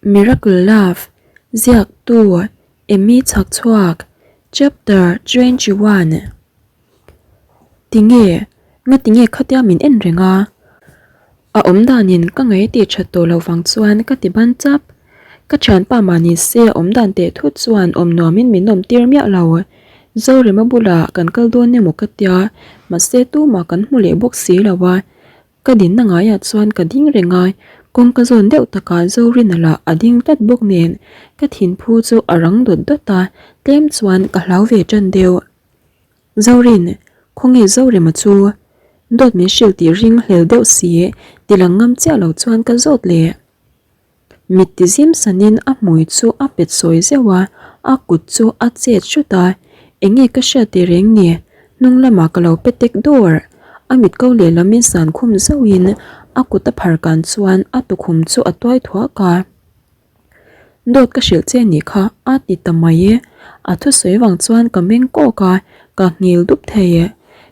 Miracle Love, Ziaktu, Emmy Chhakchhuak, Chapter 21 Tinge, ngatinge khatia min en reng a? A awm danin ka ngaih tih that tawh lo vang chuan ka ti ban chap. Ka thianpa mah ni se a awm dan teh thut chuan awm nuamin min awm tir miah lo. Zorema bulah kan kal dawn emaw ka tia, mahse tumah kan hmu leh bawk si lo a. Ka dinna ngaiah chuan ka ding reng a, kawngka zawn deuh takah Zorina lah a ding tlat bawk nen ka thinphu chu a rang dawt dawt a, tlem chuan ka hlau ve tan deuh. Zorin, khawnge Zorema chu? Dawt min hrilh tih ring hlel deuh si, tilang ngam chiah lo chuan ka zawt leh. Mit ti zim sanin a hmui chu a pet sawi zeuh a, a kut chu a chet hrut a, enge ka hriat teh reng ni, hnung lamah ka lo pe tek dawr. A mit ko lehlamin san khum zauhin a kut a phar kan chuan a tukhum chu a tuai thuak a. Dawt ka hrilh che nih kha a ti ta mai e, a thusawi vang chuan ka meng kawk a, ka nghil dup thei e.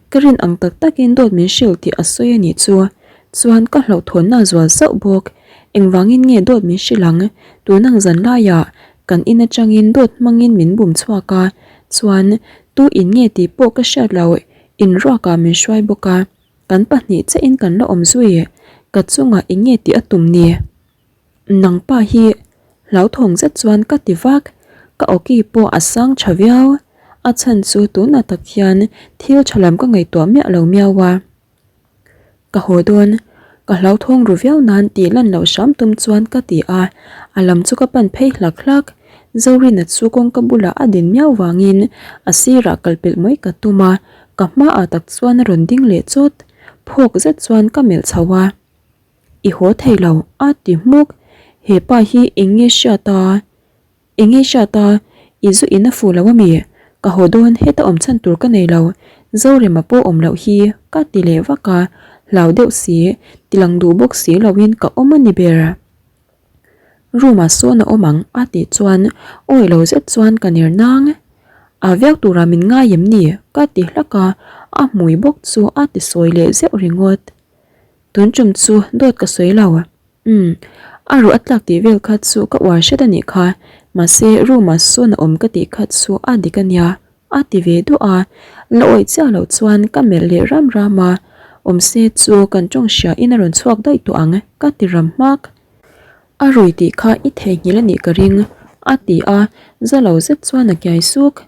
Ka rin ang tak takin dawt min hrilh tih a sawi a nih chu. Chuan ka hlauhthawnna a zual sauh bawk. Engvangin nge dawt min hrilh ang? Tunang zan laiah kan in atangin dawt hmangin min bum chhuak a, chuan tu in nge tih pawh ka hriat loh in ruakah min hruai bawk a, kan pahnih chiahin kan la awm zui. Ka chungah eng nge tih a tum ni? Nang pa hi hlauthawng zet chuan ka ti vak, ka awki pawh a sang tha viau. A chhan chu tunah tak hian thil tha lam ka ngaihtuah miah lo miau a. Ka haw dawn, ka hlauthawng ru viau nan tih lan loh hram tum chuan ka ti a, a lam chu ka pan phei hlak hlak. Zorina chu kawngka bulah a din miau vangin a sirah kal pelh mai ka tum a, ka hmaah tak chuan a rawn ding leh chawt. Phawk zet chuan ka melh chho a. I haw thei lo, a ti hmuk. He pa hi eng nge hriat a? Eng nge hriat a? I zu in a fuh lo ami? Ka haw dawn heta awm chhan tur ka nei lo, Zorema pawh awm loh hi ka ti leh vak a, hlau deuh si, tilang duh bawk si loin ka awm a ni ber. Room ah sawn a awm ang a tih chuan awi lo zet chuan ka ner nang. A viau turah min ngai em ni? Ka ti hlak a, a hmui bawk chu a ti sawi leh zeuh ringawt. Tun tum chu dawt ka sawi lo. Umm, a ruah a tlak tih vel kha chu ka uar hret a nih kha, mahse room ah sawn a awm ka tih kha chu a dik a nia, a ti ve duah a, la awih chiah loh chuan ka melh leh ram ram a, awm se chu kan tawng hria in a rawn chhuak daih tawh ang ka ti ram hmak. A rui tih kha i theihnghilh a nih ka ring, a ti a, za lo zet chuan a kiai suk.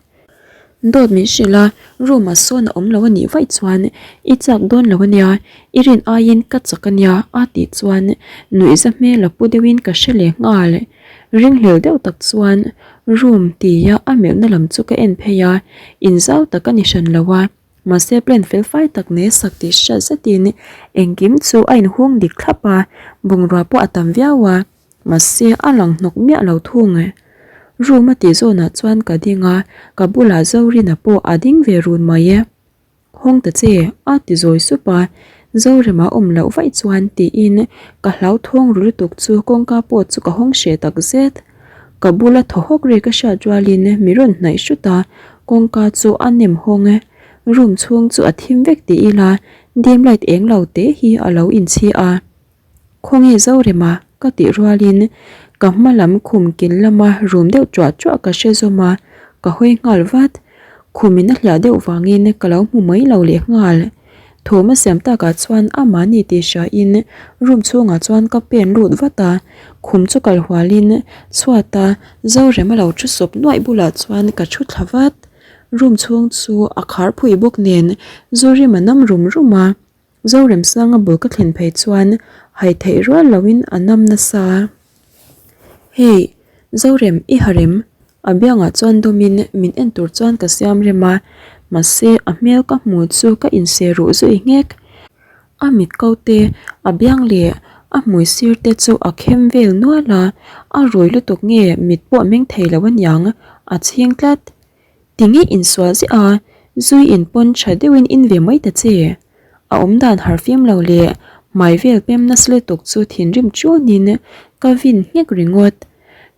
Dawt min hrilh a, room ah sawn a awm lo a nih vaih chuan i chak dawn lo a nia, i rin aiin ka chak a nia a tih chuan nuihza hmel a pu deuhin ka hre leh nghal. Ringhlel deuh tak chuan room tia a melhna lam chu ka en phei a, inzau tak a ni hran lo a, mahse plan fel fai tak nei a sak tih hriat zetin engkim chu a inhung dik thlap a, bungrua pawh a tam viau a. Mahse a lang hnawk miah lo thung e. Room a tih zawnah chuan ka ding a, ka bulah Zorina pawh a ding ve run mai e. Hawng ta che, a ti zawi sup a, Zorema awm loh vaih chuan tiin ka hlauthawng ru lutuk chu kawngka pawh chu ka hawng hreh tak zet. Ka bula thaw hawk ri ka hriat rualin mi rawn hnaih hrut a, kawngka chu a nem hawng e. Room chhung chu a thim vek ti ila dim light eng lo te hi a lo inchhi a. Khawnge Zorema ka tih rualin ka hma lam khum kil lama rum deuh tuah tuah ka hre zawm a, ka hawi nghal vat. Khumin a hliah deuh vangin ka lo hmu mai lo leh nghal. Thawm a siam takah chuan amahni tih hriain room chhungah chuan ka pen lut vat a, khum chu kal hualin chhuata Zorema lo thu sawp nuaih bulah chuan ka thu thla vat. Room chhung chu a khar phui bawk nen Zorema nam rum rum a. Zoremsanga bul ka thlen phei chuan hai theih rual loin a nam nasa. Hey, Zorem i harem, a biangah chuan dawmin min en tur chuan ka siam rem a, mahse a hmel ka hmu chu ka inse ruh zui nghek. A mit ko te, a biang leh a hmui sir te chu a khem vel nual a, a rui lutuk nge mit pawh meng thei lo aniang, a chhing tlat. Tinge insual ziah a, zui in pawn tha deuhin in ve mai ta che. A awm dan har fim lo leh hmai vel pem nasa lutuk chu thinrim chuanin ka vin nghek ringawt.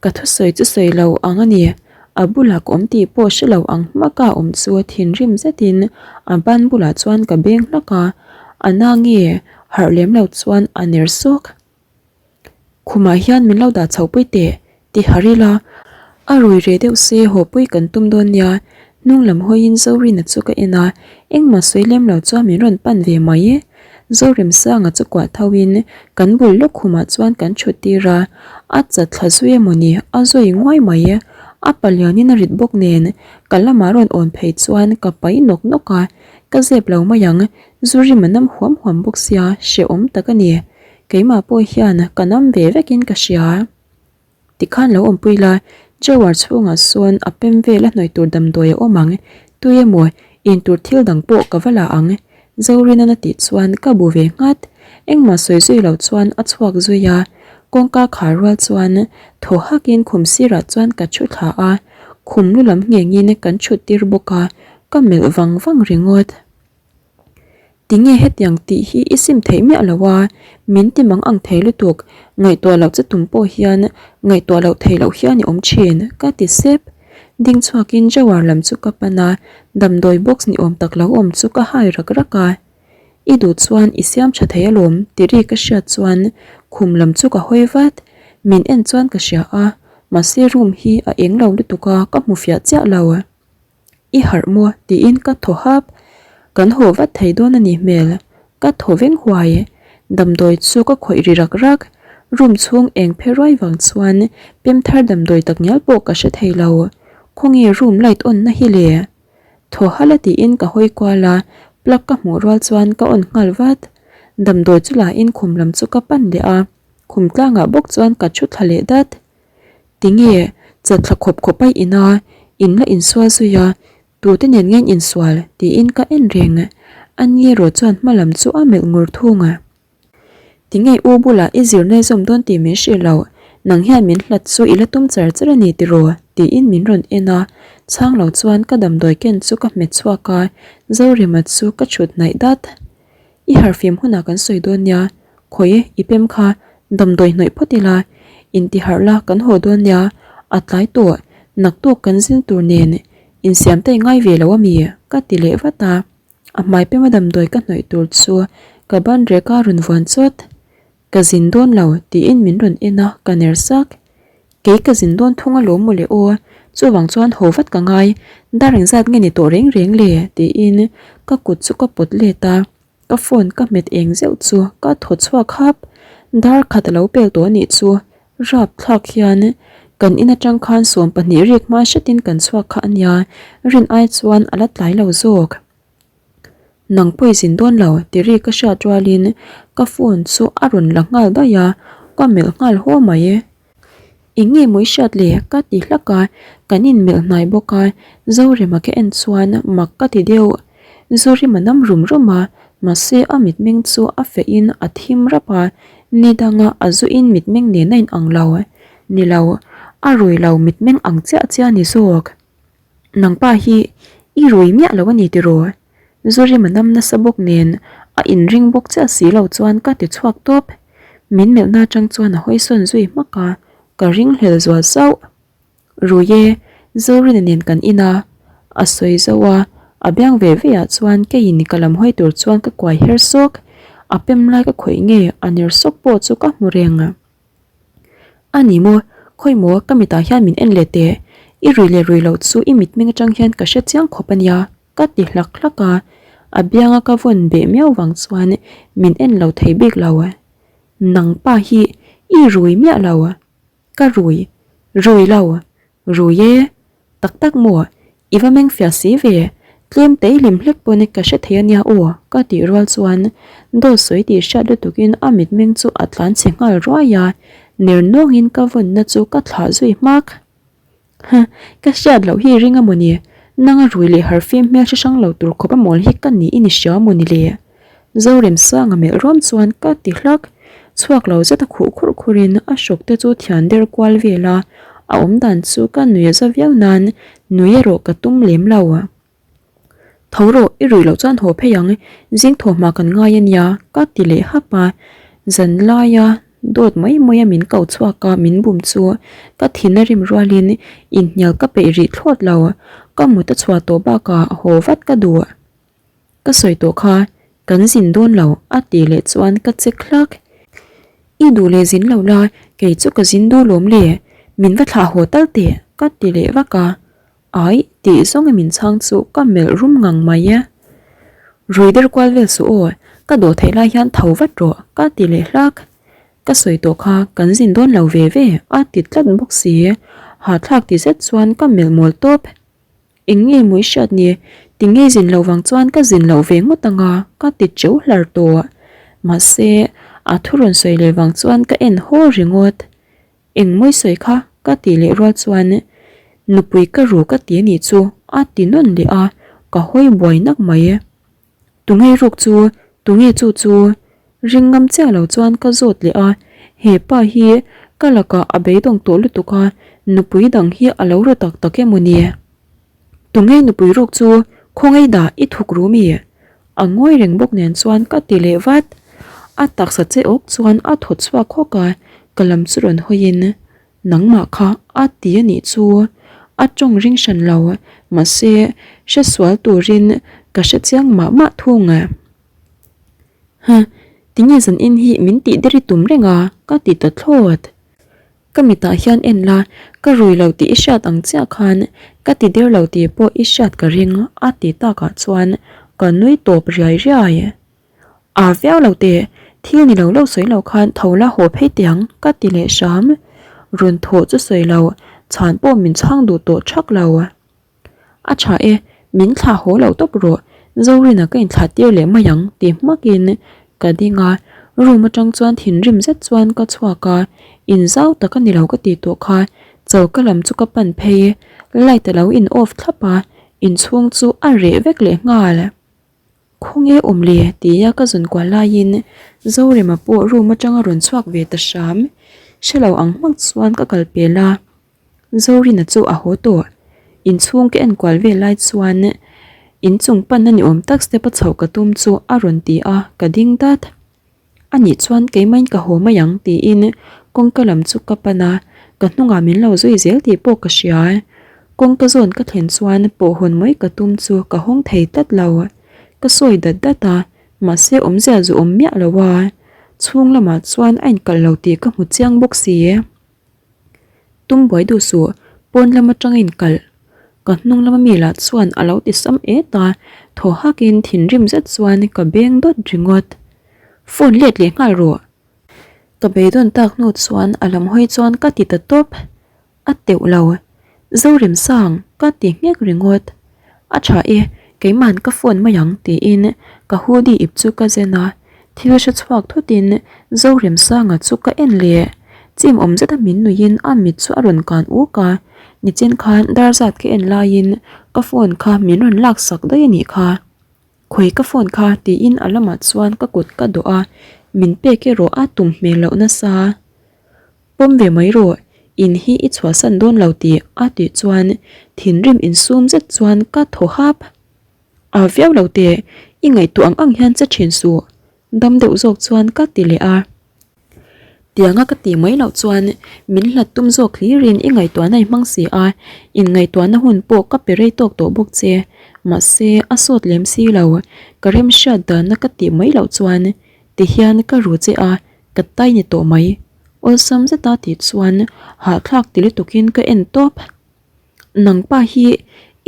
Ka thusawi chu sawi lo ang a ni, a bulah ka awm tih pawh hre lo ang hmaka awm chu thinrim zetin a ban bulah chuan ka beng hlak a, a na nge harh lem lo chuan a ner sawk. Khumah hian min lo dah chho pui teh, ti har ila. A rui reh deuh se haw pui kan tum dawn nia. Hnung lam hawiin Zorina chu ka en a, engmah sawi lem lo chuan min rawn pan ve mai e. Zoremsanga chu kuah tho in kan bul lawk khumah chuan kan thut tir a, a chat thla zui emawni a zawi nguai mai e. A palianin a rit bawk nen ka lamah rawn awn phei chuan ka pai nawk nawk a, ka zep lo mai ang, zu rim a nam huam huam bawk sia hrehawm tak a ni. Keimah pawh hian ka nam ve vekin ka hria. Tikhan lo awmpui la, drawer chhungah sawn a pem vel a hnawih tur damdawi a awm ang, tui emaw in tur thil dang pawh ka va la ang, Zorina'n a tih chuan ka bu ve nghat. Engmah sawi zui lo chuan a chhuak zui a, kawngka khar rual chuan thaw hakin khum sirah chuan ka thu thla a, khum lu lam nghengin kan thut tir bawk a, ka melh vang vang ringawt. Tinge hetiang tih hi i sim theih miah lo a, min ti mang ang thei lutuk, ngaihtuah loh che tum pawh hian ngaihtuah loh theih loh hian i awm thin, ka ti sep. Ding chhuakin drawer lam chu ka pan a, damdawi box ni awm tak lo awm chu ka hai rak rak a. I duh chuan i siam tha thei alawm ti ri ka hriat chuan khum lam chu ka hawi vat. Min en chuan ka hria a, mahse room hi a eng lo lutuk a, ka hmu fiah chiah lo. I harh maw? tiin ka thaw hap. Kan haw vat thei dawn a nih hmel. Ka thaw veng huai. Damdawi chu ka khawih ri rak rak. Room chhung eng phe ruai vang chuan pem thar damdawi tak ngial pawh ka hre thei lo. Khawnge room light on na hi le? Thaw hala tiin ka hawi kual a, plug ka hmuh rual chuan ka on nghal vat. Damdawi chu la in khum lam chu ka pan leh a, khum tlangah bawk chuan ka thu thla leh dat. Tinge chatthla khawp khawp a in a, in la insual zui a, tute nen nge in insual tiin ka en reng. A ni erawh chuan hma lam chu a melh ngur thung a. Tinge u bulah i zirna i zawm dawn tih min hrilh loh, nang hian min hlat chu i la tum char char a ni tiraw? tiin min rawn en a, chhang lo chuan ka damdawi ken chu ka hmet chhuak a, Zorema chu ka chhut hnaih dat. I harhfim hunah kan sawi dawn nia, khawi i pem kha damdawi hnawih phawt ila, intiharh la kan haw dawn nia, a tlai tawh, naktuk kan zin tur nen insiam te i ngai ve lo ami? ka ti leh vat a, a hmai pema damdawi ka hnawih tur chu ka ban rek a rawn vuan chawt. Ka zin dawn lo tiin min rawn en a, ka ner sak. Kei ka zin dawn thung alawm mawle aw, chuvang chuan haw vat ka ngai, dar engzat nge ni tawh reng reng le? tiin ka kut chu ka pawt let a, ka phone ka hmet eng zeuh chu ka thaw chhuak hap. Dar khat a lo pel tawh anih chu, rap thlak hian kan in atang khan 12 rik hma hretin kan chhuak kha ania, rin ai chuan a la tlai lo zawk. Nang pawh i zin dawn lo ti ri ka hriat rualin ka phone chu a rawn la nghal daih a, ka melh nghal haw mai. Eng nge maw i hriat le? ka ti hlak a, kan inmelh hnai bawk a, Zorema ka en chuan mak ka ti deuh. Zorema nam rum rum a, mahse a mitmeng chu a fehin a thim rap a, ni danga a zuin mitmeng nen a inang lo. Ni lo, a rui lo mitmeng ang chiah chiah a ni zawk. Nangpa hi i rui miah lo a ni tiraw? Zurima nam nasa bawk nen a inring bawk chiah si lo chuan ka ti chhuak tawp. Min melhna atang chuan a hawi sawn zui hmak a, ka ringhlel zual sauh. Rui e, Zorina nen kan in a, a sawi zauh a, a biang ve ve ah chuan keiin ka lam hawi tur chuan ka kuai her sawk. A pem lai ka khawih nge a ner sawk pawh chu ka hmu reng. A ni maw, khawi maw ka mitah hian min en leh teh, i rui leh rui loh chu i mitmeng atang hian ka hre chiang khawp a nia, ka ti hlak hlak a, a bianga ka vawn beh miau vang chuan min en lo thei bik lo. Nang pa hi i rui miah lo, ka rui, rui lo, Rui e, tak tak maw, i va meng fiah si ve, tlem tei hlim hlek pawn ka hre thei a nia aw, ka tih rual chuan dawt sawi tih hriat lutukin a mitmeng chu a tlan chhe nghal ruai a, ner nawngin ka vawnna chu ka thlah zui hmak. Huh, ka hriat loh hi ring a mawni, nanga rui leh harfim hmel hre hrang lo tur khawp a mawl hi ka ni i ni hria mawni le? Zoremsanga melh ruam chuan ka ti hlak. Chhuak lo zet a khuh khurh khurin a hrawk te chu thian der kual vel a, a awm dan chu ka nui a za viau nan nui erawh ka tum lem lo. Tho rawh, i ruih loh chuan haw phei ang, zing thawhhma kan ngai a nia, ka ti leh hap a. Zan laia dawt mai mai a min ko chhuak a min bum chu ka thin a rim rualin inhnial ka peih rih thlawt lo. Ka mut a chhuah tawh bakah haw vat ka duh. Ka sawi tawh kha, kan zin dawn lo a tih leh chuan ka che hlak. I duh leh zin lo la, Kei chu ka zin duh lawm le, min va thlah haw tal teh ka ti leh vak a. Aih tih zawng i min chhang chu ka melh rum ngang mai e. Rui der kual vel suh aw, ka dawh theih lai hian tho vat rawh ka ti leh hlak. Ka sawi tawh kha kan zin dawn lo ve ve a ti tlat bawk si. Hahthlak ti zet chuan ka melh mawl tawp. Eng nge maw i hriat ni? Ti nge zin lo vang chuan ka zin loh ve ngawt ang a ka ti teuh hlar tawh. Mahse, a thu rawn sawi leh vang chuan ka en haw ringawt. Eng maw i sawi kha? ka tih leh rual chuan Nupui ka ru ka ti anih chu a ti nawn leh a, ka hawi buai nak mai. Tunge ruk chu? Tunge chu chu? Ring ngam chiah lo chuan ka zawt leh a, he pa hi ka lakah a beidawng tawh lutuk a, nupui dang hi a lo ru tak tak emaw ni? Tunge nupui ruk chu? Khawngaih dah i thuk ru mi? A ngawi reng bawk nen chuan ka ti leh vat. A taksa che awk chuan a thaw chhuak hawk a, ka lam chu rawn hawiin Nangmah kha a ti a nih chu a tawng ring hran lo, mahse hre sual turin ka hre chiang mah mah thung. Huh, tinge zan in hi min tih der i tum reng a? ka ti ta thlawt. Ka mitah hian en la, ka rui lo tih i hriat ang chiah khan ka ti der lo tih pawh i hriat ka ring a ti takah chuan ka nui tawp riai riai. A viau lo teh, thil ni lo lo sawi lo khan tho la haw phei teh ang ka ti leh hram. Rawn thawh chu sawi lo, chhan pawh min chhang duh tawh thak lo. A tha e, min thlah haw lo tawp rawh, Zorina ka inthlah tir leh mai ang ti hmakin ka ding a, room atang chuan thinrim zet chuan ka chhuak a, inzau tak a ni lo ka tih tawh kha, choka lam chu ka pan phei, light a lo in off thlap a, inchhung chu a reh vek leh nghal. Khawnge awm le? tia ka zawn kual laiin Zorema pawh room atanga rawn chhuak ve ta hram. Hre lo ang hmak chuan ka kal pel a, Zorina chu a haw tawh. Inchhung ka enkual vel lai chuan inchung panna ni awm tak step a chhoh ka tum chu a rawn ti a, ka ding dat. A nih chuan keimahin ka haw mai ang tiin kawngka lam chu ka pan a, ka hnungah min lo zui zel tih pawh ka hria. Kawngka zawn ka thlen chuan pawh hawn mai ka tum chu ka hawng thei tlat lo. Ka sawi dat dat a, mahse awmzia zu awm miah lo a, chhung lamah chuan a inkalh lo tih ka hmu chiang bawk si. Tum buai duh suh, pawn lam atang a inkalh. Ka hnung lama mi lah chuan a lo ti sam et a, thaw hakin thinrim zet chuan ka beng dawt ringawt. Phone let leh nghal rawh. Ka beidawn tak hnu chuan a lam hawi chuan ka ti ta tawp. A teuh lo. Zoremsang, ka ti nghek ringawt. A tha e, keima'n ka phone mai ang tiin ka hoodie ip chu ka zen a, thil hre chhuak thutin Zoremsanga chu ka en leh. Chim awm zeta min nuiin a mit chu a rawn kan uk a, nichin khan dar zat ka en laiin ka phone kha min rawn laksak daih a nih kha. Khawi ka phone kha tiin a lamah chuan ka kut ka dawh a, min pek erawh a tum hmel loh nasa. Pawm ve mai rawh, in hi i chhuahsan dawn lo tih a tih chuan thinrim insum zet chuan ka thaw hap. A viau lo teh, i ngaihtuah ang ang hian che thin suh, dam deuh zawk chuan ka ti leh a. Tianga ka tih mai loh chuan min hlat tum zawk hlirin i ngaihtuahna i hmang si a, inngaihtuahna hun pawh ka pe rei tawk tawh bawk che. Mahse, a sawt lem si lo, ka remhriat danna ka tih mai loh chuan tihian ka ru che a, Ka tai ni tawh mai. Awlsam zeta tih chuan hahthlak ti lutukin ka en tawp. Nangpa hi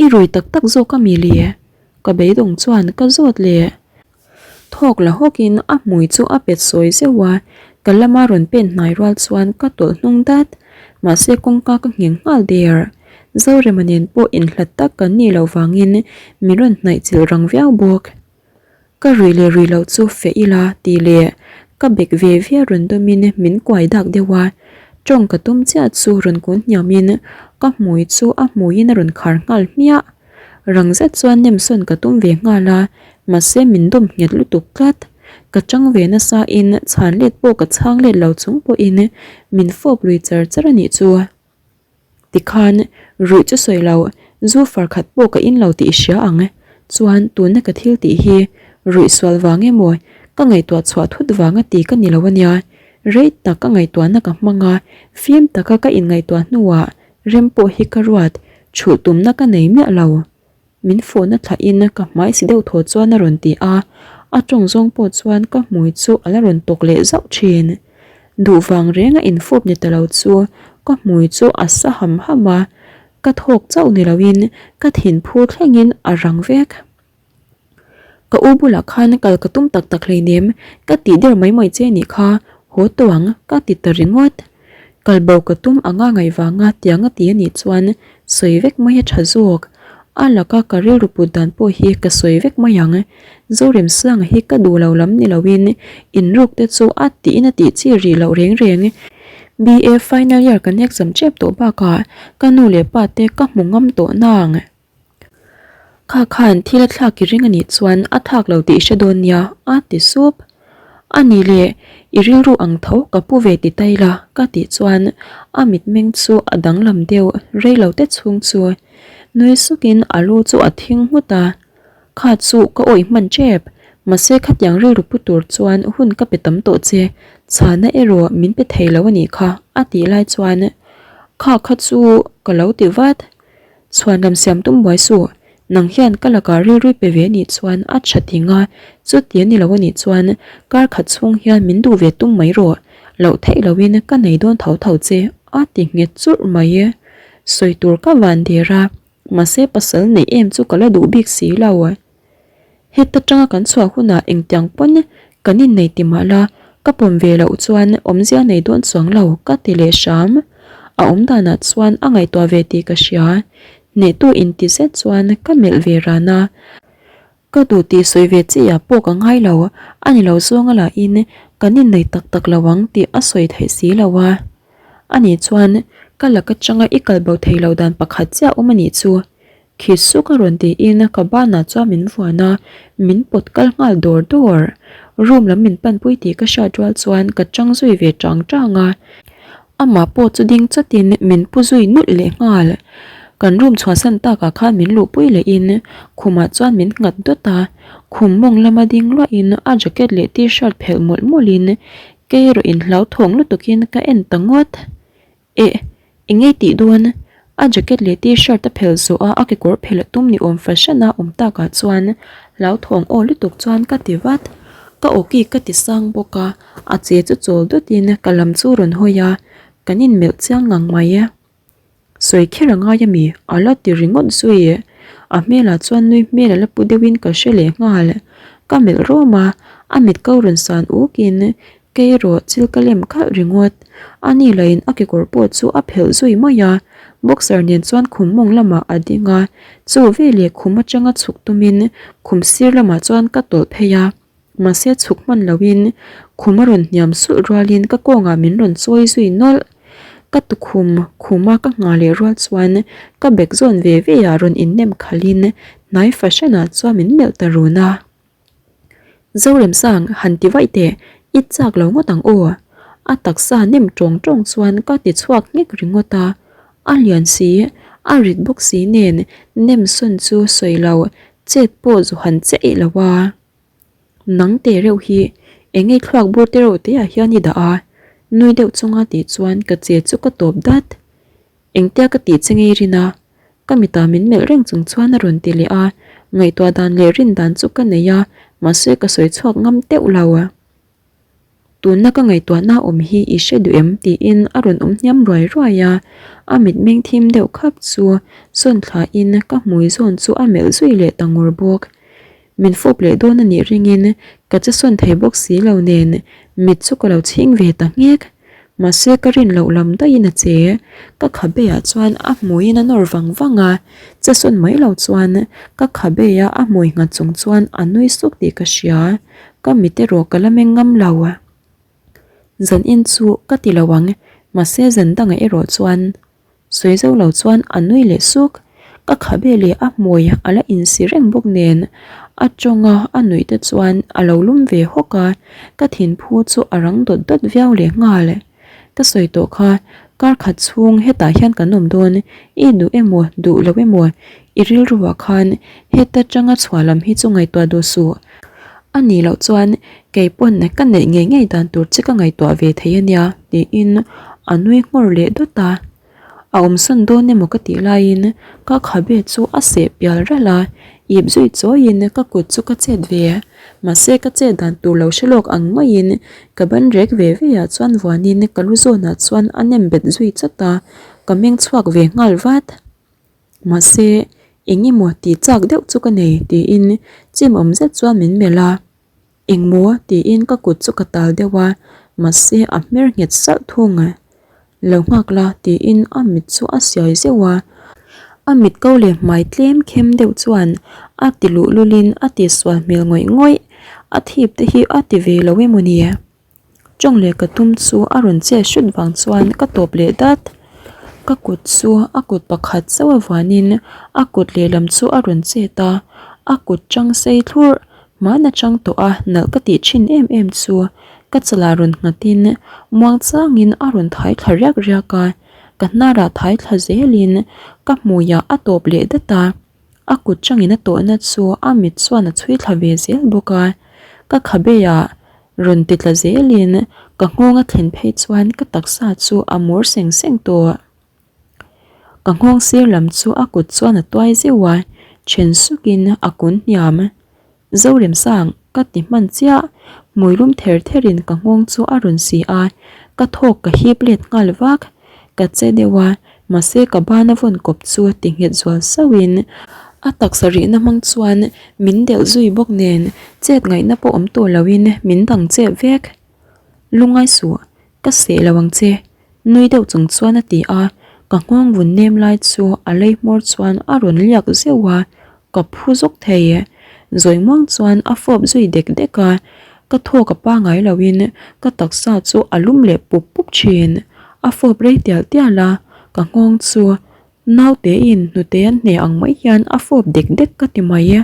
i rui tak tak zawk a mi le? Ka beidawng chuan ka zawt leh. Thawk la hawkin a hmui chu a pet sawi zeuh a, ka lama rawn pen hnai rual chuan ka tawlh hnung dat. Mahse kawngka ka ngheng nghal der. Zorema nen pawh inhlat tak kan nih loh vangin min rawn hnaih chilh rang viau bawk. Ka rui leh rui loh chu feh ila tih leh ka bek ve ve rawn dawmin min kuai dak deuh a, tawng ka tum chiah chu rawn kun hniamin ka hmui chu a hmuiin a rawn khar nghal hmiah. Rang zet chuan nemsawn ka tum ve nghal a, mahse min dawm nghet lutuk tlat. Ka chang ve nasa in chhan let pawh ka chhang let lo chung pawhin min fawp lui char char a nih chu. Tikhan, ruih chu sawi lo, zu far khat pawh ka in lo tih i hria ang. Chuan, tuna ka thil tih hi ruih sual vang emaw, ka ngaihtuah chhuah thut vanga ti ka ni lo a nia. Rei tak ka ngaihtuahna ka hmang a, fim taka ka inngaihtuah hnuah rem pawh hi ka ruat, chhulh tumna ka nei miah lo. Min fawhna thlahin ka hmai si deuh thaw chuan a rawn ti a, a tawng zawng pawh chuan ka hmui chu a la rawn tawk leh zauh thin. Duh vang renga infawp ni ta lo chu ka hmui chu a sa ham ham a, ka thawk chauh ni loin ka thinphur thlengin a rang vek. Ka u bulah khan kal ka tum tak tak hleinem, ka tih der mai mai che nih kha, haw tawh ang ka ti ta ringawt. Kal bo ka tum anga ngaih vanga tiang a ti a nih chuan sawi vek mai a tha zawk. A laka ka rilru put dan pawh hi ka sawi vek mai ang. Zoremsanga hi ka duh lo lam ni loin inruk te chu a tiin a tih chi rih loh reng reng. BA final year kan exam tep tawh bakah ka nu leh pa te ka hmu ngam tawh nang. Kha khan thil a thlak i ring a nih chuan a thak lo tih i hre dawn nia, a ti sup. A nih leh i rilru ang tho ka pu ve ti ta ila ka tih chuan a mitmeng chu a danglam deuh rei lo te chhung chu nui sukin a lu chu a thing nghut a. Kha chu ka awih hman tep, mahse khatiang rilru pu tur chuan hun ka pe tam tawh che, chhana erawh min pe thei lo a nih kha a tih lai chuan kha kha chu ka lo ti vat. Chhuan lam siam tum buai suh, nang hian ka lakah rilru pe ve anih chuan a tha ting a, chuti a ni lo anih chuan kar khat chhung hian min duh ve tum mai rawh, loh theih loin ka nei dawn tho tho che a ti nghet churh mai. Sawi tur ka van der a, mahse pasal neih em chu ka la duh bik si lo. Heta tanga kan chhuah hunah engtiang pawn kan innei ti mah la, ka pawm ve loh chuan awmzia nei dawn chuang lo ka ti leh hram. A awm danah chuan a ngaihtuah ve tih ka hria. Hnehtu inti zet chuan ka melh ve ran a. Ka duh tih sawi ve chi ah pawh ka ngai lo, a ni lo zawnga lahin kan innei tak tak lo ang tih a sawi theih si lo a. Ani chuan ka lak atanga i kalbo thei lo dan pakhat chiah awm a nih chu. Khi suk a rawn tiin ka banah chuan min vuan a, min pawt kal nghal dawr dawr. Room lam min panpui tih ka hriat rual chuan ka chang zui ve tang tang a. Amah pawh chu ding chatin min pu zui nulh leh nghal. Kan room chhuahsan takah khan min luhpui lehin khumah chuan min nghat dawt a. Khum mawng lama ding luahin a jacket leh t-shirt phelh mawlh mawlhin kei erawh inhlauthawng lutukin ka en ta ngawt. Eh, eng nge tih dawn? A jacket leh t-shirt a phelh zawh a, a kekawr phelh a tum ni awm fahran a awm takah chuan hlauthawng aw lutuk chuan ka ti vat. Ka awki ka ti sang bawk a, a che chu chawl dawtin ka lam chu rawn hawi a, kan inmelh chiang ngang mai. Sawi kher a ngai ami? A la ti ringawt zui. A hmelah chuan nui hmel a la pu deuhin ka hre leh nghal. Ka melh rawm a, a mit ko rawn san ukin Kei erawh chil ka lem khalh ringawt. A ni lahin a kekawr pawh chu a phelh zui mai a, boxer nen chuan khum mawng lamah a ding a, chu veleh khum atanga chhuk tumin khum sir lamah chuan ka tawlh phei a. Mahse chhuk hman loin khum a rawn hniam sulh rualin ka kawngah min rawn chawi zui nawlh. Ka tukhum khuma ka nghah leh rual chuan ka bag zawn ve ve ah rawn innem khalhin hnai fahranah chuan min melh ta run a. Zoremsang han ti vaih teh, i chak lo ngawt ang aw. A taksa nem tawng tawng chuan ka ti chhuak nghek ringawt a, a lian si, a rit bawk si nen nem sawn chu sawi lo, chet pawh zu han che eih lo a. Nang te reuh hi eng nge thluak bur te reuh te ah hian i dah a, nui deuh chunga tih chuan ka che chu ka tawp dat. Engtia ka tih che ngei rin a? Ka mitah min melh reng chung chuan a rawn ti leh a, ngaihtuah dan leh rin dan chu ka nei a, mahse ka sawi chhuak ngam teuh lo. Tunna ka ngaihtuahna awm hi i hre duh em? tiin a rawn awm hniam ruai ruai a, a mitmeng thim deuh khap chu sawn thlain ka hmui zawn chu a melh zui leh ta ngur bawk. Min fawp leh dawn a nih ringin ka che sawn thei bawk si lo nen mit chu ka lo chhing ve ta nghek. Mahse ka rin loh lam daihin a che. Ka khabeah chuan a hmuiin a nawr vang vang a, che sawn mai lo chuan ka khabeah a hmui nghat chung chuan a nui suk tih ka hria. Ka mit erawh ka la meng ngam lo. Zan in chu ka ti lo ang, mahse zan dangah erawh chuan Sawi zo lo chuan a nui leh suk. Ka khabe leh a hmui a la insi reng bawk nen a tawnga a nuih te chuan a lo lum ve hawk a, ka thinphu chu a rang dawt dawt viau leh nghal. Ka sawi tawh kha kar khat chhung hetah hian kan awm dawn, i duh emaw duh lo emaw i rilruah khan heta tanga chhuah lam hi chu ngaihtuah duh suh. A nih loh chuan kei pawn ka neih ngei ngei dan tur che ka ngaihtuah ve thei a nia tiin a nui nghawr leh dawt a. A awmsawn dawn emaw ka tih laiin ka khabe chu a seh pial ralh a. Ip zui chawiin ka kut chu ka chet ve. Mahse ka chet dan tur lo hre lawk ang maiin ka ban rek ve ve ah chuan vuanin ka lu zawnah chuan a nem bet zui chawt a, ka meng chhuak ve nghal vat. Mahse eng emaw tih chak deuh chu ka nei tiin chim awm zet chuan min melh a. Engmaw? tiin ka kut chu ka tal deuh a, mahse a hmer nghet salh thung. Lo nghak la tiin a mit chu a siai zeuh a, a mit ko leh hmai tlem khem deuh chuan a ti luhlulin a tihsual hmel ngawih ngawih, a thip te hi a ti ve lo emaw ni? Tawng leh ka tum chu a rawn chet hrut vang chuan ka tawp leh dat. Ka kut chu a kut pakhat chauh avuanin a kut lehlam chu a rawn chet a, a kut chang sei thlurh hman atang tawh a nalh ka tih thin em em chu ka chalah rawn nghatin muang changin a rawn thai thla riak riak a, ka hnarah thai thla zelin ka hmuiah a tawp leh dat a. A kut changin a tawhna chu a mit chuan a chhui thla ve zel bawk a, ka khabeah rawn ti tla zelin ka nghawng a thlen phei chuan ka taksa chu a mur seng seng tawh. Ka nghawng sir lam chu a kut chuan a tuai zeuh a, then sukin a kun hniam. Zoremsang, ka ti hman chiah, hmui lum ther therin ka nghawng chu a rawn si a, ka thawk ka hip let nghal vak. Ka che deuh a, mahse ka bana vawn kawp chu ti nghet zual sauhin a taksa rihna hmang chuan min delh zui bawk nen chet ngaihna pawh awm tawh loin min dang chep vek. Lungngai suh, ka seh lo ang che. Nui deuh chung chuan a ti a, ka nghawng vun nem lai chu a lei hmawr chuan a rawn liak zeuh a, ka phu zawk thei. Zawi muang chuan a fawp zui dek dek a, ka thawk a pangai loin ka taksa chu a lum leh pup pup thin. A fawp rei tial tial a, ka nghawng chu nautein hnute an hne ang mai hian a fawp dek dek ka ti mai.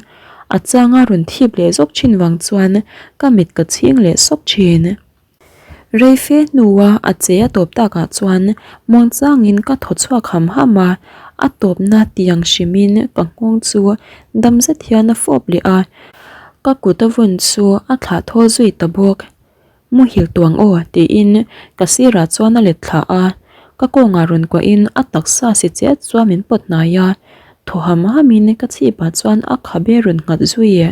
A changa rawn thip leh zawk thin vang chuan ka mit ka chhing leh sawk thin. Rei fe hnua a che a tawp takah chuan muangchangin ka thaw chhuak ham ham a, a tawpna tiang hrimin ka nghawng chu dam zet hian a fawp leh a, ka kut a vawn chu a thlah thawl zui ta bawk. Muhil tuang aw tiin ka sirah chuan a let thlah a, ka kawngah rawn kuahin a taksa si chiat chuan min pawt hnai a, thaw ham hamin ka chhipah chuan a khabe rawn nghat zui.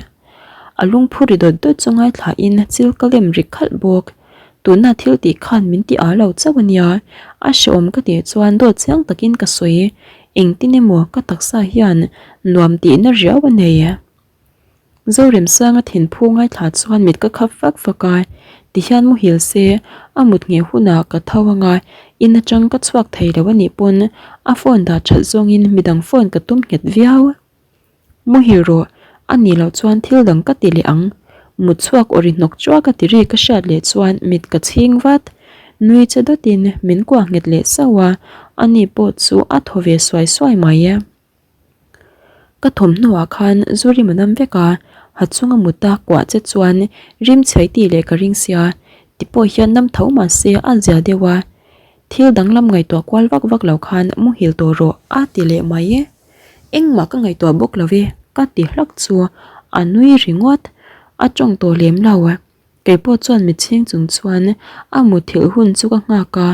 A lungphu ri dawt dawt chu ngaithlain chil ka lem ri khalh bawk. Tuna thil tih khan min ti â lo chauh a nia, a hrehawm ka tih chuan dawt chiang takin ka sawi. Engtin emaw ka taksa hian nuam tihna riau a nei. Zoremsanga thinphu ngaithla chuan mit ka khap fak fak a, tihian muhil se a mut ngheh hunah ka tho ang a, in atang ka chhuak thei lo a nih pawn a phone dah that zawngin midang phone ka tum nghet viau. Muhil rawh, a nih loh chuan thil dang ka ti leh ang. Mut chhuak aw ri hnawk chuak a ti ri ka hriat leh chuan mit ka chhing vat. Nui che dawtin min kuah nghet leh sauh a, ani pawh chu a thaw ve suai suai mai. Ka thawmhnaw ah khan zu rim a nam vek a, ha chunga mut a kuah che chuan rim chhei tih leh ka ring sia, ti pawh hian nam tho mahse a zia deuh a. Thil danglam ngaihtuah kual vak vak lo khan muhil tawh rawh a ti leh mai. Engmah ka ngaihtuah bawk lo e ka ti hlak chu a nui ringawt, a tawng tawh lem lo. Kei pawh chuan mitchhing chung chuan a muthilh hun chu ka nghak a,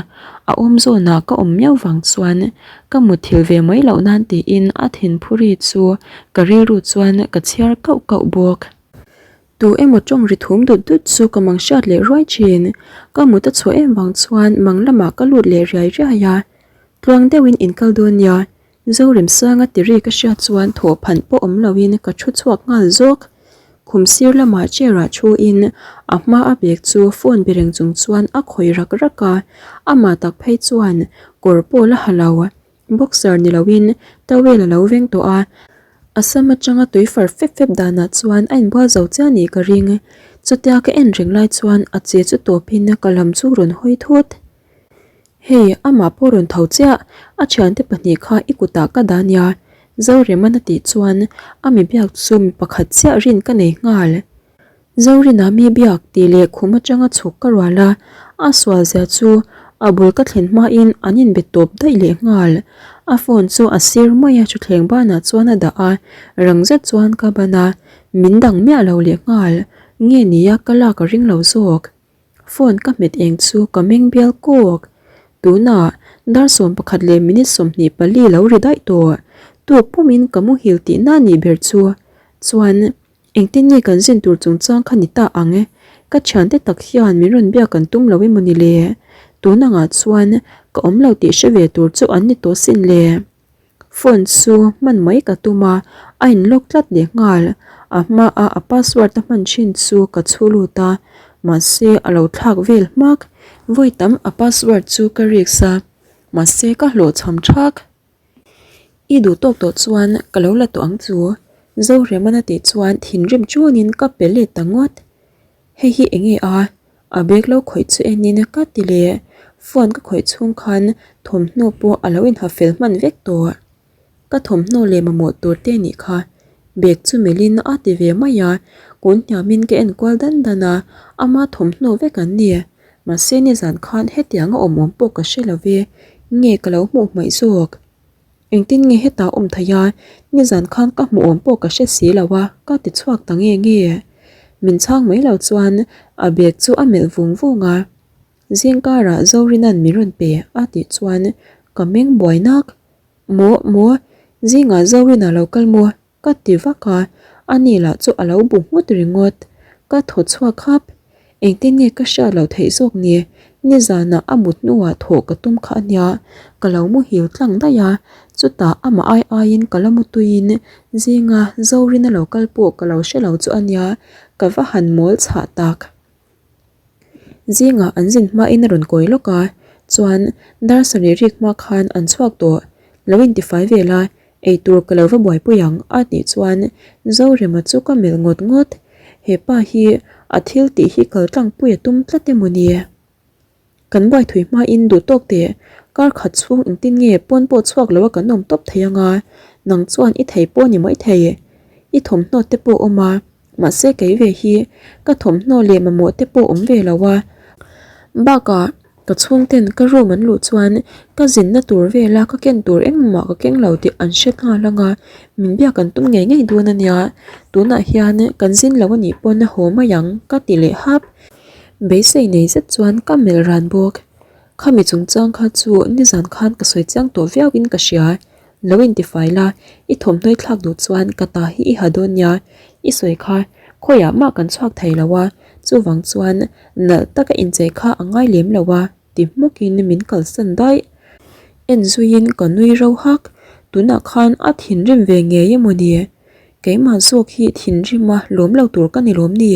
a awm zawnah ka awm miau vang chuan ka muthilh ve mai loh nan tiin a thinphuri chu ka rilru chuan ka chhiar kauh kauh bawk. Tu emaw tawng ri thum dut dut chu ka mang hriat leh ruai thin. Ka mut a chhuah em vang chuan mang lamah ka lut leh riai riai a. Tluang deuhin in kal dawn nia, Zoremsanga ti ri ka hriat chuan thawh phanh pawh awm loin ka thu chhuak nghal zawk. Khum sir lamah chair ah thu in a hma a bag chu phone be reng chung chuan a khawih rak rak a, amah tak phei chuan kawr pawh la ha lo. Boxer ni loin towel a lo veng tawh a, a sam atanga tui far fep fep danah chuan a inbual zo chiah nih ka ring. Chutia ka en reng lai chuan a che chu tawpin ka lam chu rawn hawi thut. Hei, amah pawh rawn tho chiah, a thiante pahnih kha i kutah ka dah nia, Zorema'n a tih chuan a mi biak chu mi pakhat chiah rin ka nei nghal. Zorina mi biak tih leh khum atanga chhuk ka rual a, a sual zia chu a bul ka thlen hmain an inbe tawp daih leh nghal. A phone chu a sir mai a thutthleng banah chuan a dah a, rang zet chuan ka ban a, min dang miah lo leh nghal. Nge nia ka lak a ring lo zawk. Phone ka hmet eng chu ka meng bial kawk. Tunah dar 11 leh minute 24 lo ri daih tawh. Tuk pumin ka muhil tihna nih ber chu. Chuan engtin nge kan zin tur chungchang kha ni ta ang? Ka thiante tak hian min rawn biak an tum lo emaw ni le? Tun angah chuan ka awm lo tih hre ve tur chu an ni tawh sin le. Phone chu hman mai ka tum a, a in lock tlat leh nghal. A hmaa a password a hman thin chu ka chhu lut a, mahse a lo thlak vel hmak. Vawi tam a password chu ka risk a, mahse ka hlawhchham thak. I duh tawk tawh chuan ka lo la tawh ang chu, Zoremana tih chuan thinrim chuanin ka pe let ta ngawt. Hei hi eng nge a? A bag lo khawih chu enin ka ti leh. Phone ka khawih chhung khan thawmhnaw pawh a lo inha fel hman vek tawh. Ka thawmhnaw leh mamawh tur te nih kha. Bag chu melhin a ti ve mai a, kun hniamin ka en kual dan dan a, ama thawmhnaw vek an ni. Mahse nizan khan hetiang a awm awm pawh ka hre lo ve, nge ka lo hmuh hmaih zawk? Engtin nge hetah awm thei a, nizan khan ka hmuh awm pawh ka hre si lo a, ka ti chhuak ta nge nge. Min chhang mai lo chuan a bag chu a melh vung vung a, Zingkarah Zorina'n min rawn pe a tih chuan ka meng buai nak. Maw maw, zingah Zorina lo kal maw? Ka ti vak a, ani lah chu a lo bu nghut ringawt. Ka thaw chhuak hap. Engtin nge ka hriat loh theih zawk ni? Nizanah a mut hnuah thawh ka tum kha a nia, ka lo muhil tlang daih a, chutah amah ai aiin ka la mu tuiin zinga Zorina lo kal pawh ka lo hre lo chu a nia, ka va han mawl chhah tak. Zingah an zin hmain a rawn kawi lawk a, chuan dar sarih rik hma khan an chhuak tawh, lo intifai vel a, Eitur ka lo va buaipui ang a tih chuan Zorema chu ka melh ngawt ngawt. He pa hi a thil tih hi kal tlangpui a tum tlat emaw ni? Kan buai thui hmain duh tawk teh, kar khat chhung engtin nge pawn pawh chhuak lo a kan awm tawp thei anga, nang chuan i thei pawh ni mai thei. I thawmhnaw te pawh awm a. Mahse kei ve hi ka thawmhnaw leh mamawh te pawh awm ve lo a, bakah ka chhungten ka room an luh chuan ka zinna tur vela ka ken tur engmah ka keng lo tih an hre nghal ang a, min biak an tum ngei ngei dawn a nia, tunah hian kan zin lo a nih pawn a haw mai ang ka ti leh hap. Beisei nei zet chuan ka melh ran bawk. Khami chungchang kha chu nizan khan ka sawi chiang tawh viauin ka hria. Lo intifai la, i thawmhnaw i thlak duh chuan ka ta hi i ha dawn nia, i sawi kha khawiah mah kan chhuak thei lo a, chuvang chuan nalh taka inchei kha a ngai lem lo a ti hmukin min kalsan daih. En zuiin ka nui ro hak, tunah khan a thinrim ve ngei emaw ni? Keimah zawk hi thinrima lawm lo tur ka ni lawm ni?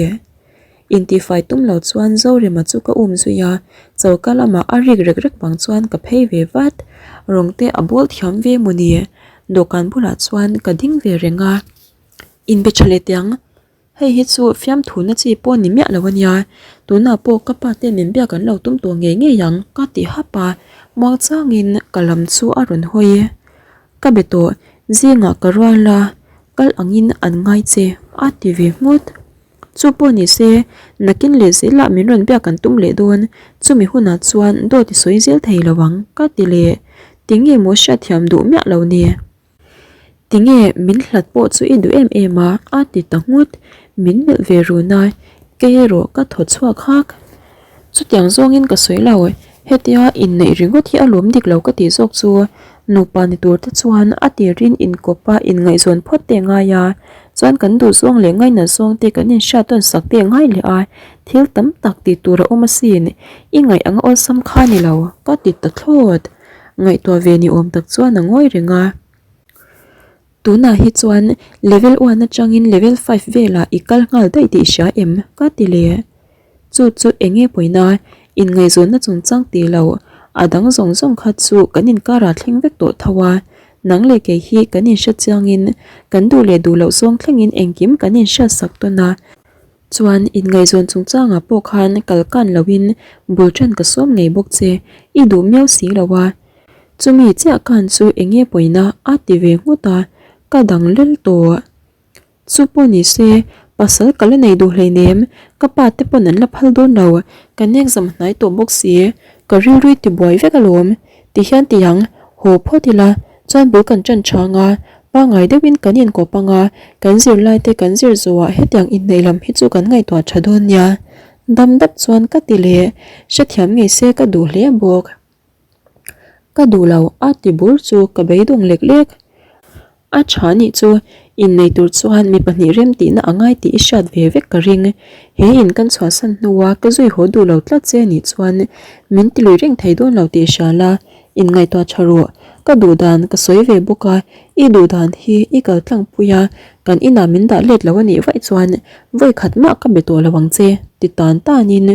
Intihfai tum lo chuan Zorema chu ka um zui a, choka lamah a rik rek rek vang chuan ka phei ve vat. Rawng te a bawl thiam ve maw ni? Dawhkan bulah chuan ka ding ve reng a. Inbe tha leh teh ang. Hei hi chu fiamthu na chi pawh ni miah lo a nia. Tunah pawh ka pa te min biak an lo tum tawh ngei ngei ang ka ti hap a, muangchangin ka lam chu a rawn hawi. Ka be tawh, zingah ka rual a, kal angin an ngai che a ti ve nghut. Chu pawh ni se, nakin leh zelah min rawn biak an tum leh dawn, chumi hunah chuan dawt i sawi zel thei lo ang, ka ti leh. Tinge maw hriatthiam duh miah lo ni? Tinge min hlat pawh chu i duh em em a? a ti ta nghut. Min melh ve run a, kei erawh ka thaw chhuak hak. Chutiang zawngin ka sawi lo, hetia inneih ringawt hi a lawm dik lo ka tih zawk chu nupa ni tur te chuan a tirin inkawp a inngaihzawn phawt te ngai a, chuan kan duh zawng leh ngainat zawng te kan inhriat tawn sak te ngai leh a, thil tam tak tih tur a awm asin, i ngaih anga awlsam kha ni lo ka ti ta thlawt. Ngaihtuah ve ni awm tak chuan a ngawi reng a. Tunah hi chuan level one atangin level five velah i kal nghal daih tih i hria em? ka ti leh. Chu chu eng nge pawina, inngaihzawnna chungchang tih lo, a dang zawng zawng kha chu kan inkarah thleng vek tawh tho a, nang leh kei hi kan inhre chiangin kan duh leh duh loh zawng thlengin engkim kan inhriatsak tawn a, chuan inngaihzawn chungchangah pawh khan kal kan loin bul ṭan ka sawm ngei bawk che, i duh miau si lo a. Chumi chiah khan chu eng nge pawina a ti ve nghut a, ka dang lel tawh. Chu pawh ni se, pasal ka la nei duh hleinem, ka pa te pawn an la phal dawn lo, kan exam hnai tawh bawk si, ka rilru i ti buai vek alawm, ti hian ti ang, haw phawt ila, chuan bul kan ṭan chang a, pangngai deuhin kan inkawp ang a, kan zirlai te kan zir zawhah hetiang inneih lam hi chu kan ngaihtuah ṭha dawn nia, dam dap chuan ka ti leh, hrethiam ngei se ka duh hle bawk. Ka duh lo a ti bur chu ka beidawng lek lek. A tha nih chu. Innei tur chuan mi pahnih rem tihna a ngai tih i hriat ve vek ka ring. He in kan chhuahsan hnua ka zui haw duh lo tlat che nih chuan min ti lui reng thei dawn lo tih hria la, inngaihtuah tha rawh. Ka duh dan ka sawi ve bawk a, i duh dan hi i kal tlangpui a, kan inah min dah let lo a nih vaih chuan vawi khat mah ka be tawh lo ang che ti tan tanin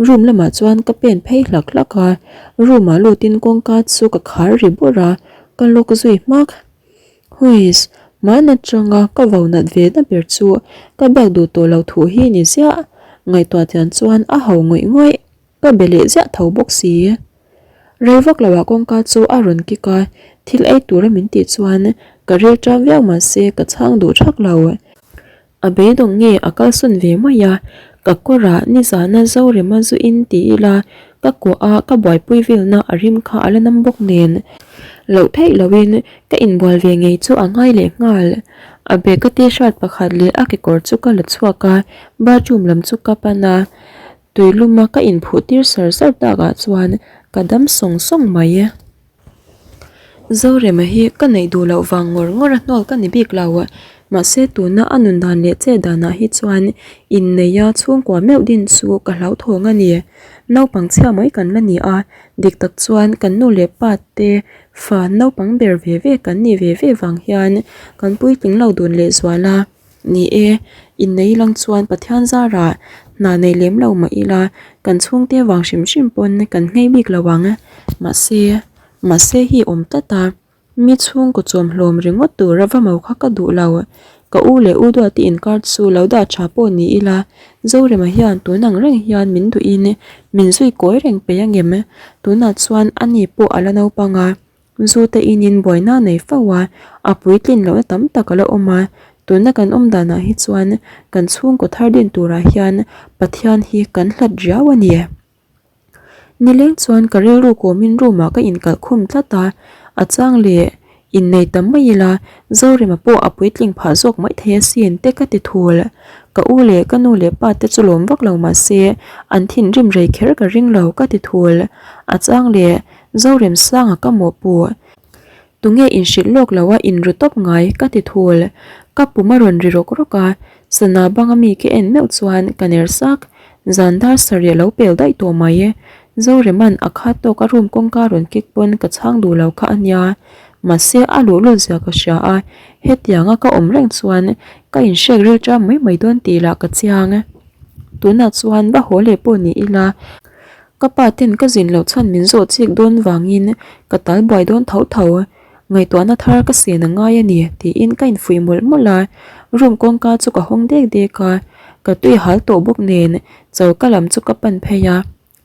room lamah chuan ka pen phei hlak hlak a, room ah lutin kawngka chu ka khar ri bawrh a, ka lock zui hmak. Huiss, hmaan atanga ka vo nat ve na ber chu ka biak duh tawh lo thu hi ni ziah. Ngaihtuah chian chuan a ho ngawih ngawih, ka be leh ziah tho bawk si. Rei vak loah kawngka chu a rawn kik a, thil ei tura min tih chuan ka ril ṭam viau mahse ka chhang duh ṭhak lo. A beidawng nge a kalsawn ve mai a, ka kawrah nizana Zorema zu in ti ila ka kuah a ka buaipui velna a rim kha a la nam bawk nen. Loh theih loin ka inbual ve ngei chu a ngai leh nghal. A bag a t-shirt pakhat leh a kekawr chu ka la chhuak a, bathroom lam chu ka pan a, tuiluma ka inphuh tir sar sar takah chuan ka dam sawng sawng mai. Zorema hi ka neih duh loh vang ngawr ngawr a hnawl ka ni bik lo. Mahse tuna a nun dan leh che danah hi chuan inneia chhungkua meuh din chu ka hlauthawng a ni. Naupang chhia mai kan la ni a, dik tak chuan kan nu leh pa te fa naupang ber ve ve kan nih ve ve vang hian kan puitling lo dun lehzual a. Ni e, innei lang chuan Pathian zarah hna nei lem lo mah ila, kan chhungte vang hrim hrim pawn kan nghei bik lo ang. Mahse, mahse hi awm tlat a, mi chhungkaw chawm hlawm ringawt tura va mo kha ka duh lo. Ka u leh u Duati inkar chu lo dah tha pawh ni ila, Zorema hian tun ang reng hian min duhin min zui kawi reng peih angem? Tunah chuan ani pawh a la naupang a. Zu te inin buaina a nei fo a, a puitlin lohna tam tak a la awm a, tuna kan awm danah hi chuan kan chhungkaw thar din turah hian Pathian hi kan hlat riau a ni. Nileng chuan ka rilru kawmin room ah ka inkalh khum tlat a, a chang leh innei ta mai ila Zorema pawh a puitling phah zawk mai thei asin te ka ti thul. Ka u leh ka nu leh pa te chu lawm vak lo mahse an thinrim rei kher ka ring lo ka ti thul. A chang leh Zoremsanga ka mawhpuh. Tunge inhrilh lawk lo a inru tawp ngai ka ti thul. Ka pum a rawn ri rawk rawk a, sana banga mi ka en meuh chuan ka ner sak. Zan dar sarih a lo pel daih tawh mai. Zoreman a khat tawk a room kawngka rawn kik pawn ka chhang duh lo kha a nia. Mahse a luhlul zia ka hria a, hetianga ka awm reng chuan ka inhrek ril ṭam mai mai dawn tih lah ka chiang. Tunah chuan va haw leh pawh ni ila. Ka pa ten ka zin loh chhan min zawh chik dawn vangin ka tal buai dawn tho tho. Ngaihtuahna thar ka sen a ngai a ni tiin ka infuih mawlh mawlh a, room kawngka chu ka hawng dek dek a, ka tui hal tawh bawk nen choka lam chu ka pan phei a,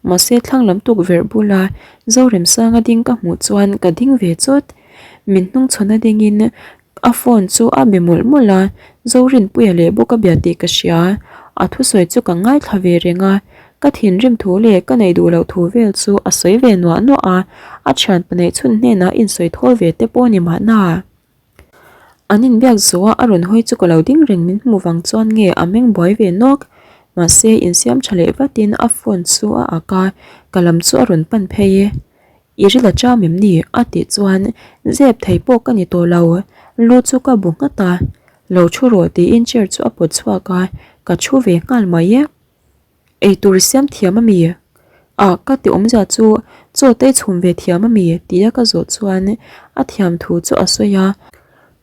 mahse thlang lam tukverh bula Zoremsanga ding ka hmuh chuan ka ding ve chawt. Min hnungchhawn a dingin A phone chu a be mawlh mawlh a, Zorinpuia leh bawk a bia tih ka hria. A thusawi chu ka ngaithla ve reng a, ka thinrim thu leh ka neih duh loh thu vel chu a sawi ve nuah nuah a, a thian paneih chhun hnenah insawi thawl ve te pawh a ni mahna. An inbiak zawh a a rawn hawi chu ka lo ding reng min hmuh vang chuan nge a meng buai ve nawk. Mahse insiam tha leh vatin a phone chu a ak a, ka lam chu a rawn pan phei e. I ril a cham em ni? a tih chuan zep thei pawh ka ni tawh lo, lu chu ka bu nghat a, lo thu rawh tiin chair chu a pawt chhuak a, ka thu ve nghal mai e. Eitur i siam thiam a mi? Ah ka ti awmzia chu chaw te i chhum ve thiam a mi? tia ka zawh chuan a thiam thu chu a sawi a,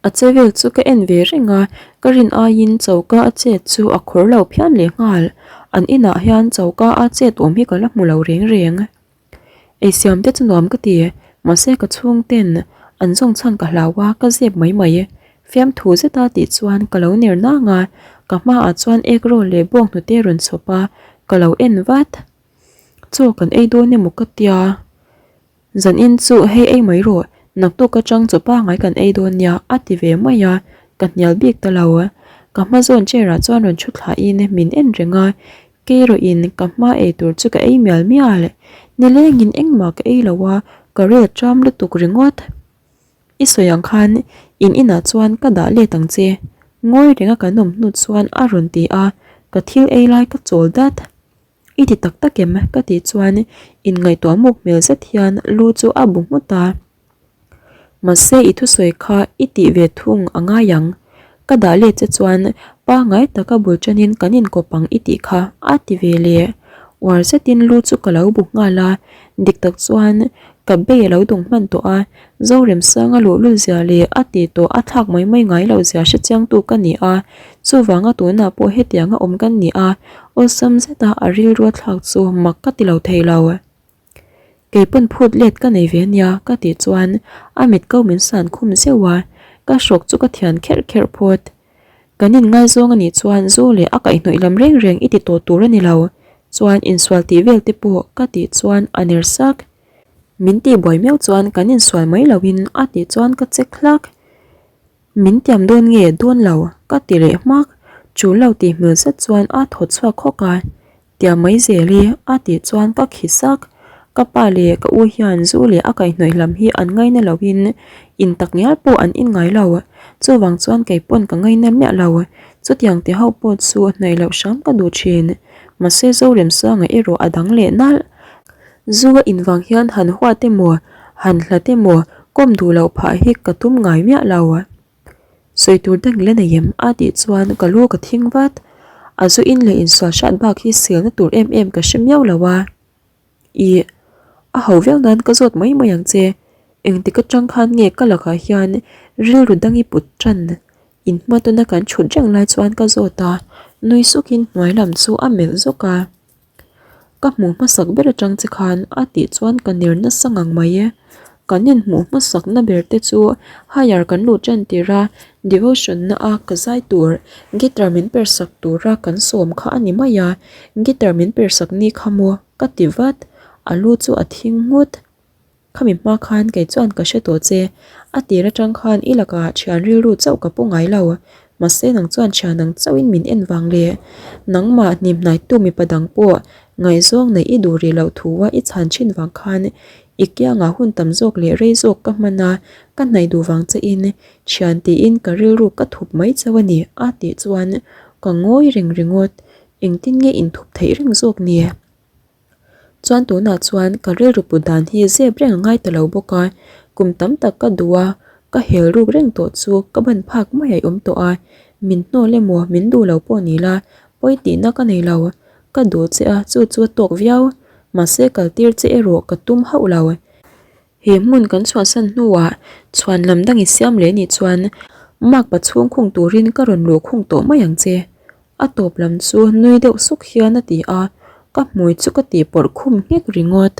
a che vel chu ka en ve reng a, ka rin aiin choka a chet chu a khawr lo phian lehnghal, an inah hian choka a chet awm hi ka la hmu lo reng reng. Eisiam te chu nuam ka ti, mahse ka chhungten an zawng chhan ka hlau a, ka zep mai mai. Fiamthu zeta tih chuan ka lo ner nang a, ka hmaah chuan egg roll leh bawng hnute rawn chhawp a, ka lo en vat. Chaw kan ei dawn emaw ka tia, zanin chu hei ei mai rawh, naktuk atang chaw pangngai kan ei dawn nia a ti ve mai a, ka hnial bik ta lo. Ka hma zawn chair ah chuan rawn thu thlahin min en reng a, Keirawhin ka hma ei tur chu ka ei mial mial. Nilengin engmah ka ei lo a, ka rel ṭam lutuk ringawt. I sawi ang khan in inah chuan ka dah let ang che. Ngawi renga kan awm hnu chuan a rawn ti a, ka thil ei lai ka chawl dat. I ti tak tak em? ka tih chuan inngaihtuah muk hmel zet hian lu chu a bu nghut a. Mahse i thusawi kha i tih ve thung a ngai ang. Ka dah let che chuan pangngai taka bul tanin kan inkawp ang i tih kha a ti ve leh. Uar zetin lu chu ka lo bu nghal a, dik tak chuan ka bei a lo dawng hman tawh a, Zoremsanga luhlul zia leh a tih tawh a thlak mai mai ngai loh zia hrechiangtu ka ni a, chuvanga tunah pawh hetianga awm kan ni a, awlsam zeta a rilru a thlak chu mak ka ti lo thei lo. Kei pawn phut let ka nei ve ania ka tih chuan a mit ko min san khum zeuh a, ka hrawk chu ka thian kherh kherh phawt. Kan inngaizawng a nih chuan zu leh a kaihhnawih lam reng reng i ti tawh tur a ni lo, chuan insual tih vel te pawh ka tih chuan a ner sak. Min tihbuai miau chuan kan insual mai loin a tih chuan ka chek hlak. Min tiam dawn nge dawn lo ka ti leh hmak, tul lo tih hmel zet chuan a thaw chhuak hawk a, Tiam mai zel i a tih chuan ka khi sak. Ka pa leh ka u hian zu leh a kaihhnawih lam hi an ngaina loin in tak ngial pawh an in ngai lo. Chuvang chuan kei pawn ka ngaina miah lo. Chutiang ti ho pawh chu hnaih loh hram ka duh thin. Mahse Zoremsanga erawh a dang leh nalh. Zu a in vang hian han huat emaw han hlat emaw kawm duh loh phah hi ka tum ngai miah lo. Sawi tur dang la nei em? A tih chuan ka lu ka thing vat. A zu in leh insual hrat bak hi selna tur em em ka hre miau lo a. Ih, a ho viau nan ka zawt mai mai ang che. Engtik atang khan nge ka lakah hian rilru dang i put tan? Inhmatawna kan thut reng lai chuan ka zawt a, nui sukin hnuai lam chu a melh zawk a. Ka hmuh hmasak ber atang che khan a tih chuan ka ner nasa ngang mai e. Kan inhmuh hmasak na ber te chu higher kan luh tan tir a, devotion na a ka zai tur guitar min per sak tura kan sawm kha a ni mai a, guitar min per sak ni kha maw ka ti vat, a lu chu a thing nghut. Khami hma khan kei chuan ka hre tawh che, a tir atang khan i lakah thian rilru chauh ka pu ngai lo, mahse nang chuan thian ang chauhin min en vang le, nangmah hnimhnaitu mipa dang pawh ngaihzawng neih i duh rih loh thu a i chhan thin vang khan i kiangah hun tam zawk leh rei zawk ka hman a, ka hnaih duh vang chein thian tiin ka rilru ka thup mai chauh a ni a tih chuan ka ngawi reng ringawt, engtin nge inthup theih reng zawk ni? Chuan tunah chuan ka rilru put dan hi zep reng a ngai ta lo bawk a, kum tam tak ka duh a, ka hel ruk reng tawh chu ka ban phak mai a awm tawh a, min hnawl emaw min duh lo pawh ni la, pawi tihna ka nei lo, ka duh che a chu chu a tawk viau, mahse kal tir che erawh ka tum hauh lo. He hmun kan chhuahsan hnuah chhuan lam dang i siam leh nih chuan makpa chhung khung turin ka rawn luh khung tawh mai ang che. A tawp lam chu nui deuh suk hian a ti a, ka hmui chu ka tih pawrh khum nghek ringawt.